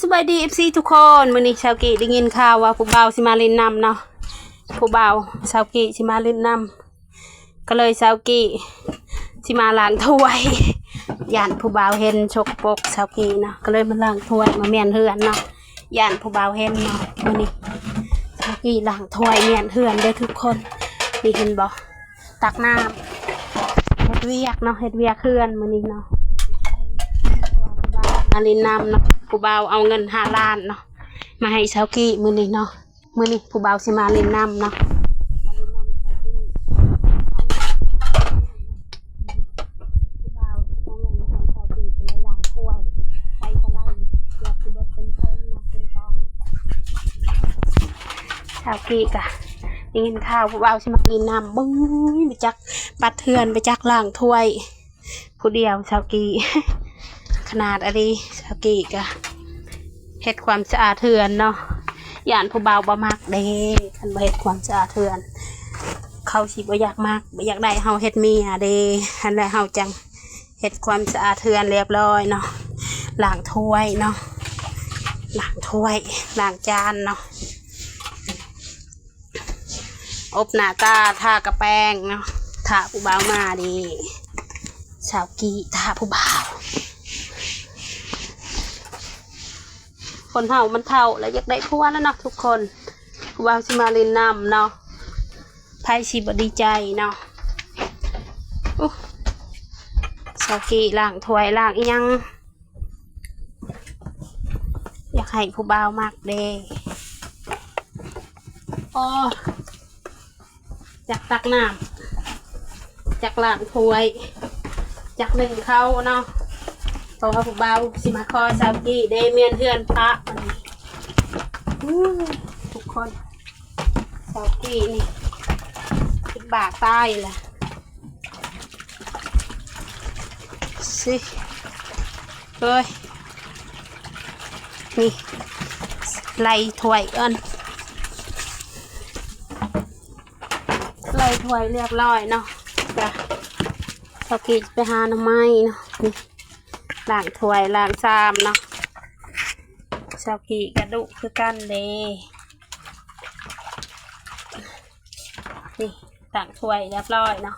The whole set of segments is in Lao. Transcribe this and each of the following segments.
ສະບາຍດີ ເອັຟຊີ ທຸກຄົນ, ມື້ນີ້ຊາວກີ້ໄດ້ຍິນຂ່າວວ່າຜູ້ບ່າວຊິມາຫຼິ້ນນຳເນາະ, ຜູ້ບ່າວຊາວກີ້ຊິມາຫຼິ້ນນຳ ກໍເລີຍຊາວກີ້ຊິມາລ້າງຖ້ວຍ, ຢ້ານຜູ້ບ່າວເຫັນສົກປົກຊາວກີ້ເນາະ, ກໍເລີຍມາລ້າງຖ້ວຍ ມາມ້ຽນເຮືອນເນາະ, ຢ້ານຜູ້ບ່າວເຫັນເນາະ. ມື້ນີ້ຊາວກີ້ລ້າງຖ້ວຍ ມ້ຽນເຮືອນເດີທຸກຄົນ, ນີ້ເຫັນບໍ່? ຕັກນ້ຳ ເຮັດວຽກເນາະ, ເຮັດວຽກເຮືອນມື້ນີ້ເນາະ, ມາຫຼິ້ນນຳເນາະ. ຜູ້ບ່າວເອົາເງິນຫ້າລ້ານເນາະ ມາໃຫ້ຊາວກີ້ມື້ນີ້ເນາະ, ມື້ນີ້ຜູ້ບ່າວຊິມາຫຼິ້ນນຳເນາະ, ມາຫຼິ້ນນຳຊາວກີ້. ຜູ້ບ່າວເອົາເງິນມາໃຫ້ຊາວກີ້ ເພິ່ນໄດ້ລ້າງຖ້ວຍ ໃສ່ສະໄລ ເກືອບຊິເບິດເປັນເພິງເນາະ ເປັນປອງ. ຊາວກີ້ກະໄດ້ຍິນຂ່າວຜູ້ບ່າວຊິມາຫຼິ້ນນຳ, ເບິ່ງ ໄປຈັກປັດເຮືອນ ໄປຈັກລ້າງຖ້ວຍ ຜູ້ດຽວຊາວກີ້ ຂະໜາດອະດີ. ຊາວກີ້ກະເຮັດຄວາມສະອາດເຮືອນເນາະ, ຢ້ານຜູ້ບ່າວບໍ່ມັກເດ້, ຄັນບໍ່ເຮັດຄວາມສະອາດເຮືອນ ເຂົາຊິບໍ່ຢາກມັກ ບໍ່ຢາກໄດ້ເຮົາເຮັດເມຍເດ້, ຫັ້ນແຫຼະ ເຮົາຈັ່ງເຮັດຄວາມສະອາດເຮືອນລຽບລ້ອຍເນາະ, ລ້າງຖ້ວຍເນາະ, ລ້າງຖ້ວຍ ລ້າງຈານເນາະ. ອົບໜ້າຕາ ທາກະແປ້ງເນາະ, ຖ້າຜູ້ບ່າວມາເດ້. ຊາວກີ້ຖ້າຜູ້ບ່າວ, ຄົນເຮົາມັນເຖົ້າແລ້ວ ຢາກໄດ້ຜົວແລ້ວເນາະທຸກຄົນ, ຜູ້ບ່າວຊິມາຫຼິ້ນນຳເນາະ, ໃຜຊິບໍ່ດີໃຈເນາະ. ອຸ ຊາວກີ້ລ້າງຖ້ວຍ ລ້າງອີ່ຫຍັງ ຢາກໃຫ້ຜູ້ບ່າວມັກເດ້. ອໍ ຈັກຕັກນ້ຳ ຈັກລ້າງຖ້ວຍ ຈັກໜຶ້ງເຂົ້າເນາະ, ເພາະວ່າຜູ້ບ່າວຊິມາຂໍຊາວກີ້ເດ້ ມ້ຽນເຮືອນປະ. ອື ທຸກຄົນ ຊາວກີ້ນີ້ຄິດບາດຕາຍລະ. ຊິ ເອີຍ ນີ້ ໄລ່ຖ້ວຍກ່ອນ ໄລ່ຖ້ວຍລຽບລ້ອຍເນາະ. ກະ ຊາວກີ້ໄປຫາໜໍ່ໄມ້ເນາະ, ນີ້ ລ້າງຖ້ວຍ ລ້າງຊາມເນາະ. ຊາວກີ້ກະດຸຄືກັນເດ້. ນີ້ ລ້າງຖ້ວຍລຽບລ້ອຍເນາະ.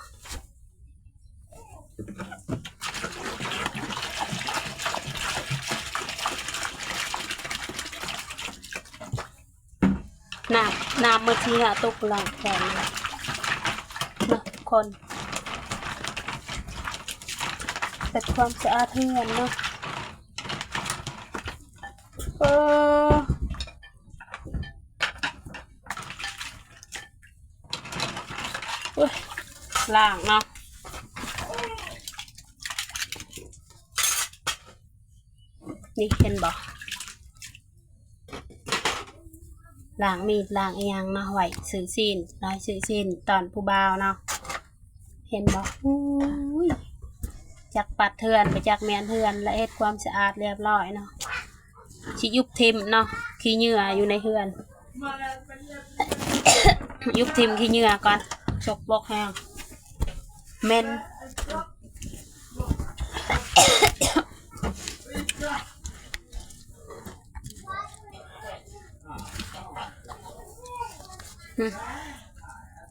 ນ້ຳ ນ້ຳໝົດສີ່ຫ້າຕຸກ ລ້າງຖ້ວຍເນາະ ທຸກຄົນ. ເຮັດຄວາມສະອາດເຮືອນເນາະ. ເອີ ອຸ້ຍ ລ້າງເນາະ. ນີ້ເຫັນບໍ່? ລ້າງມີດ ລ້າງອີ່ຫຍັງເນາະ ໄວ້ຊື້ຊີ້ນ ໄວ້ຊື້ຊີ້ນຕ້ອນຜູ້ບ່າວເນາະ. ເຫັນບໍ່? ອຸ້ຍ ຈັກປັດເຮືອນ ໄປຈັກມ້ຽນເຮືອນ ລະເຮັດຄວາມສະອາດລຽບລ້ອຍເນາະ. ຊິຍຸບຖິ້ມເນາະ ຂີ້ເຫຍື້ອຢູ່ໃນເຮືອນ, ຍຸບຖິ້ມຂີ້ເຫຍື້ອກ່ອນ ສົກປົກແຮງ ເໝັນ.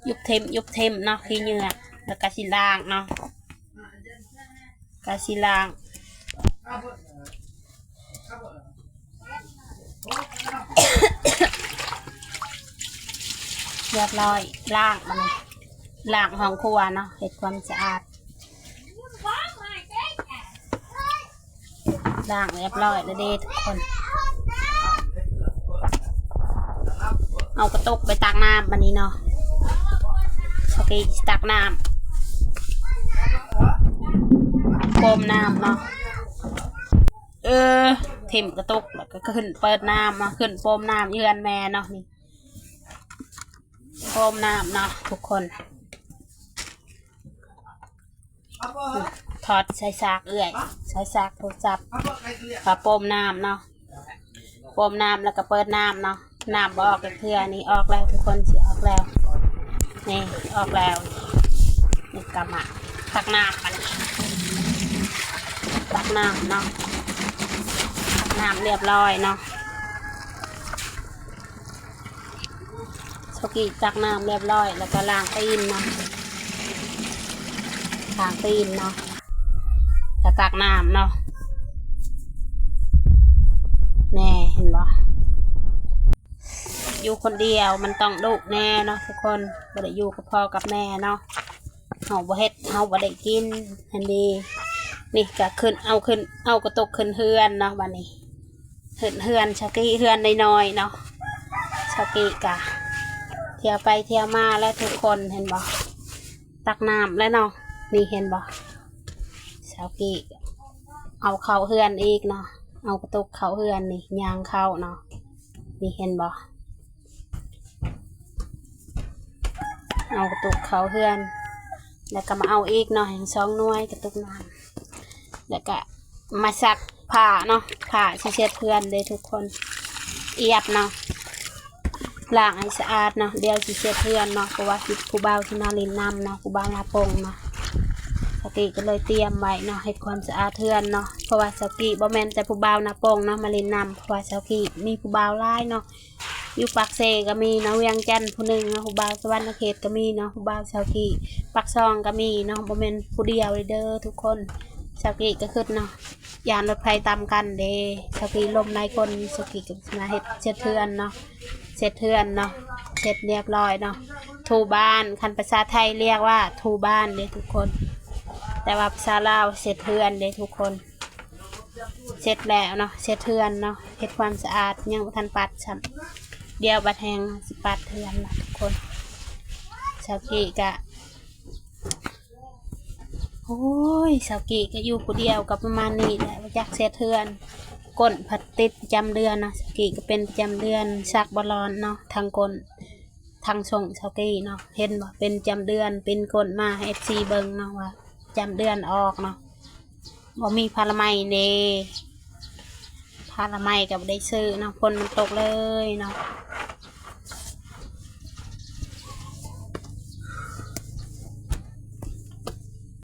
ຍຸບຖິ້ມ ຍຸບຖິ້ມເນາະ ຂີ້ເຫຍື້ອ ລະກະຊິລ້າງເນາະ. ກະຊິລ້າງລຽບລ້ອຍ ລ້າງ ບາດນີ້ລ້າງຫ້ອງຄົວເນາະ ເຮັດຄວາມສະອາດ ລ້າງລຽບລ້ອຍແລ້ວເດ້ທຸກຄົນ. ເອົາກະຕຸກໄປຕັກນ້ຳບາດນີ້ເນາະ. ໂອເຄ ຕັກນ້ຳ ໂປມນ້ຳເນາະ. ເອີ ຖິ້ມກະຕຸກແລ້ວກະຂຶ້ນເປີດນ້ຳເນາະ ຂຶ້ນໂປມນ້ຳເຮືອນແມ່ເນາະ. ນີ້ໂປມນ້ຳເນາະທຸກຄົນ. ຖອດສາຍສາກເອື້ອຍ ສາຍສາກໂທລະສັບ ເອົາໂປມນ້ຳເນາະ ໂປມນ້ຳແລ້ວກະເປີດນ້ຳເນາະ. ນ້ຳບໍ່ອອກຈັກເທື່ອ ນີ້ອອກແລ້ວທຸກຄົນ ຊິອອກແລ້ວ ນີ້ອອກແລ້ວ. ນີ້ກະມາຕັກນ້ຳ ອັນນີ້ຕັກນ້ຳເນາະ ຕັກ ນ້ຳຮຽບຮ້ອຍເນາະ. ສາວກີ້ຕັກນ້ຳຮຽບຮ້ອຍ ແລ້ວກໍລ້າງຕີນເນາະ ລ້າງຕີນເນາະ ກໍຕັກນ້ຳເນາະ. ແນ່ ເຫັນບໍ່? ຢູ່ຄົນດຽວມັນຕ້ອງດຸແນ່ເນາະທຸກຄົນ ບໍ່ໄດ້ຢູ່ກັບພໍ່ກັບແມ່ເນາະ. ເຮົາບໍ່ເຮັດ ເຮົາບໍ່ໄດ້ກິນຫັ້ນເດ. ນີ້ກໍຂຶ້ນ ເອົາຂຶ້ນ ເອົາກະຕຸກຂຶ້ນເຮືອນເນາະ ບາດນີ້ ເຮືອນ ເຮືອນສາວກີ້ ເຮືອນນ້ອຍໆເນາະ. ສາວກີ້ກະທ່ຽວໄປທ່ຽວມາແລ້ວທຸກຄົນ ເຫັນບໍ່? ຕັກນ້ຳແລ້ວເນາະ. ນີ້ເຫັນບໍ່? ສາວກີ້ເອົາເຂົ້າເຮືອນອີກເນາະ ເອົາກະຕຸກເຂົ້າເຮືອນນີ້ ຍ່າງເຂົ້າເນາະ. ນີ້ເຫັນບໍ່? ເອົາກະຕຸກເຂົ້າເຮືອນ ແລ້ວກໍມາເອົາອີກເນາະ ສອງໜ່ວຍກະຕຸກນ້ຳ ແລ້ວກໍມາຊັກຜ້າເນາະ. ຜ້າຊິເຊັດເຮືອນເດ້ທຸກຄົນ ອຽບເນາະ ລ້າງໃຫ້ສະອາດເນາະ. ດຽວຊິເຊັດເຮືອນເນາະ ເພາະວ່າຊິ ຜູ້ບ່າວຊິມາຫຼິ້ນນຳເນາະ ຜູ້ບ່າວນາປົງເນາະ. ສາວກີ້ກໍເລີຍຕຽມໄວ້ເນາະ ເຮັດຄວາມສະອາດເຮືອນເນາະ ເພາະວ່າສາວກີ້ ບໍ່ແມ່ນແຕ່ຜູ້ບ່າວນາປົງເນາະມາຫຼິ້ນນຳ ເພາະວ່າສາວກີ້ມີຜູ້ບ່າວຫຼາຍເນາະ. ຢູ່ປາກເຊກໍມີເນາະ ວຽງຈັນຜູ້ໜຶ່ງເນາະ ຜູ້ບ່າວສະຫວັນນະເຂດກໍມີເນາະ ຜູ້ບ່າວສາວກີ້ ປາກຊ່ອງກໍມີເນາະ ບໍ່ແມ່ນຜູ້ດຽວເດີທຸກຄົນ. ສາວກີ້ກໍຄຶດເນາະ ຢ້ານລົດໄຟຕຳກັນເດ້. ສາວກີ້ລົມຫຼາຍຄົນ ສາວກີ້ກໍມາເຮັດເຊັດເຮືອນເນາະ ເຊັດເຮືອນເນາະ ເຊັດຮຽບຮ້ອຍເນາະ ຖູບ້ານ. ຄັນພາສາໄທຮຽກວ່າຖູບ້ານເດ້ທຸກຄົນ ແຕ່ວ່າພາສາລາວເຊັດເຮືອນເດ້ທຸກຄົນ. ເຊັດແລ້ວເນາະ ເຊັດເຮືອນເນາະ ເຮັດຄວາມສະອາດ ຍັງບໍ່ທັນປັດຊ້ຳ ດຽວບັດແຮງຊິປັດເຮືອນເນາະທຸກຄົນ. ສາວກີ້ກະ ໂອ້ຍ ສາວກີ້ກະຢູ່ຜູ້ດຽວກໍປະມານນີ້ແຫຼະ ບໍ່ຈັກເຊັດເຮືອນ. ກົ້ນພັດຕິດປະຈຳເດືອນເນາະ ສາວກີ້ກໍເປັນປະຈຳເດືອນ ຊັກບໍ່ຫຼອນເນາະ ທັງກົ້ນທັງສົ້ງສາວກີ້ເນາະ. ເຫັນບໍ່? ເປັນປະຈຳເດືອນ ປິ່ນກົ້ນມາໃຫ້ເອັຟຊີເບິ່ງເນາະວ່າປະຈຳເດືອນອອກເນາະ. ບໍ່ມີຜ້າລະໄມເດ້ ຜ້າລະໄມກໍບໍ່ໄດ້ຊື້ເນາະ ຝົນມັນຕົກເລີຍເນາະ.